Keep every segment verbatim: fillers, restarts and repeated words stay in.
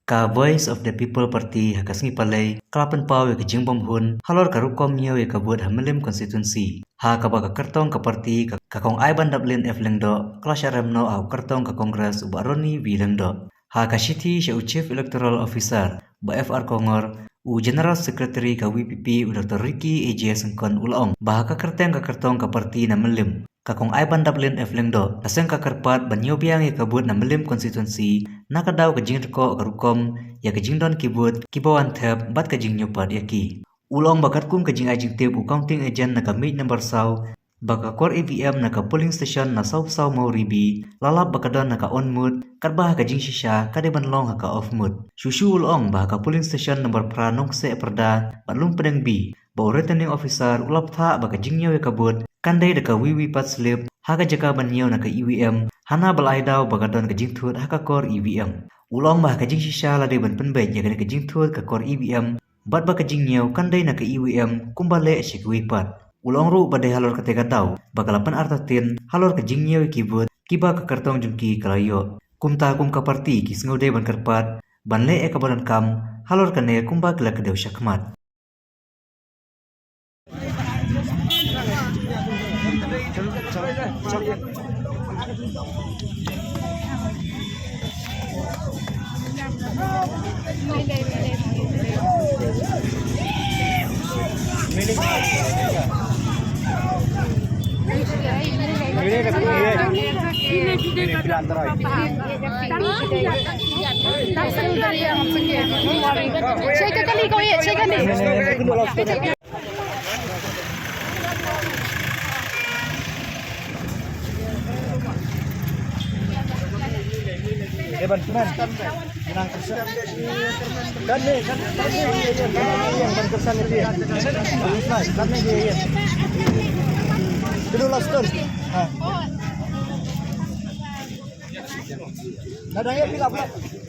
Ka Voice of the People Party ha ka sngi Palei ka la pynpaw ïa ka jingbymhun halor ka rukom ñiew ïa ka vote ha Mylliem constituency, ha kaba ka kyrtong ka party ka, ka Kong Aibandaplin F Lyngdoh ka la shah rem noh ha u kyrtong ka Congress u Bah Ronnie V Lyngdoh. Ha ka shithi sha u Chief Electoral Officer Bah F R Kongor, u General Secretary ka V P P u Doctor Ricky A J Syngkon u la ong ba ha ka kyrteng ka kyrtong ka party na Mylliem, ka Kong Aibandaplin F Lyngdoh ka seng ka kyrpad ban ñiew biang ïa ka vote na Mylliem constituency na ka daw ka jingrykoh ka rukom ïa ka jingdon ki vote kiba wan thep bad ka jingñiew pat ïa ki. U la ong ba katkum ka jingai jingtip u counting agent na ka miej number saw ba ka kor E V M na ka polling station na Sawpsaw Mawribi la lap ba ka don ha ka on mode, katba ha ka jingshisha ka dei ban long ha ka off mode. Shuh shuh u la ong ba ha ka polling station number phra Nongkseh Pyrda bad Lumpdeng B ba u returning officer u la bthah ba ka jingñiew ïa ka vote kan dei da ka V V P A T slip ha ka jaka ban ñiew na ka E V M, hana ba la ai daw ba ka don ka jingthut ha ka kor E V M. U la ong ba ha ka jingshisha la dei ban pynbeit ïa kane ka jingthut ka kor E V M bad ba ka jingñiew kan dei na ka E V M kumba leh sha kiwei pat. U la ong ruh ba dei halor katei ka daw ba ka la pynartatien halor ka jingñiew ïa ki vote kiba ka kyrtong jong ki ka la ïoh. Kumta kum ka party ki sngewdei ban kyrpad ban leh ïa kaba donkam halor kane kumba ki la kdew shakhmat.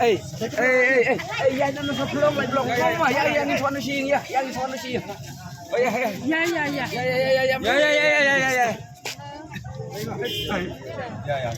Ei, ei, ei, ei, ei, ya, no, no, sa phlong, lai phlong, phlong, ma, ya, ya, ni suan si, ya, ya, ni suan si. Oh, ya, ya. Ya, ya, ya, ya. Ya, ya, ya, ya, ya, ya. Ya, ya.